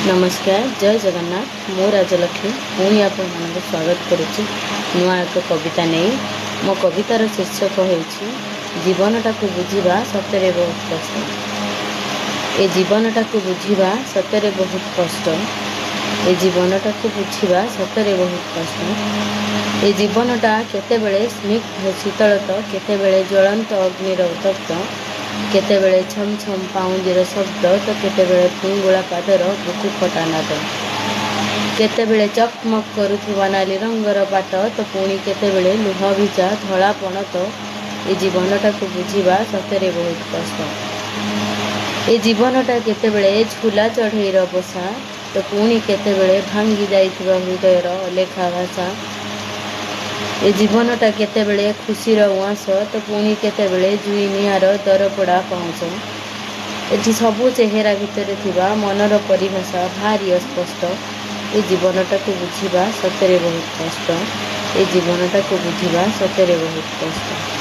ନମସ୍କାର, ଜୟ ଜଗନ୍ନାଥ। ମୁଁ ରାଜଲକ୍ଷ୍ମୀ ପୁଣି ଆପଣମାନଙ୍କୁ ସ୍ୱାଗତ କରୁଛି ନୂଆ ଏକ କବିତା ନେଇ। ମୋ କବିତାର ଶୀର୍ଷକ ହେଉଛି ଜୀବନଟାକୁ ବୁଝିବା ସତରେ ବହୁତ କଷ୍ଟ। ଏ ଜୀବନଟାକୁ ବୁଝିବା ସତରେ ବହୁତ କଷ୍ଟ। ଏ ଜୀବନଟାକୁ ବୁଝିବା ସତରେ ବହୁତ କଷ୍ଟ। ଏ ଜୀବନଟା କେତେବେଳେ ସ୍ନିଗ୍ଧ ଶୀତଳ ତ କେତେବେଳେ ଜ୍ୱଳନ୍ତ ଅଗ୍ନିର ଉତ୍ତପ୍ତ, କେତେବେଳେ ଛମ୍ ଛମ୍ ପାଉଁଜିର ଶବ୍ଦ ତ କେତେବେଳେ ଫିଙ୍ଗୁଳା ପାଦର ବୁକୁ ଫଟା ନାଦ, କେତେବେଳେ ଚକମକ କରୁଥିବା ନାଲି ରଙ୍ଗର ପାଟ ତ ପୁଣି କେତେବେଳେ ଲୁହ ଭିଜା ଧଳା ପଣତ। ଏ ଜୀବନଟାକୁ ବୁଝିବା ସତରେ ବହୁତ କଷ୍ଟ। ଏ ଜୀବନଟା କେତେବେଳେ ଝୁଲା ଚଢ଼େଇର ବସା ତ ପୁଣି କେତେବେଳେ ଭାଙ୍ଗି ଯାଇଥିବା ହୃଦୟର ଅଲେଖା ଭାଷା। ଏ ଜୀବନଟା କେତେବେଳେ ଖୁସିର ଉଆଁସ ତ ପୁଣି କେତେବେଳେ ଜୁଇ ନିଆଁର ଦରପୋଡ଼ା ପାଉଁଶ। ଏଠି ସବୁ ଚେହେରା ଭିତରେ ଥିବା ମନର ପରିଭାଷା ଭାରି ଅସ୍ପଷ୍ଟ। ଏ ଜୀବନଟାକୁ ବୁଝିବା ସତରେ ବହୁତ କଷ୍ଟ। ଏ ଜୀବନଟାକୁ ବୁଝିବା ସତରେ ବହୁତ କଷ୍ଟ।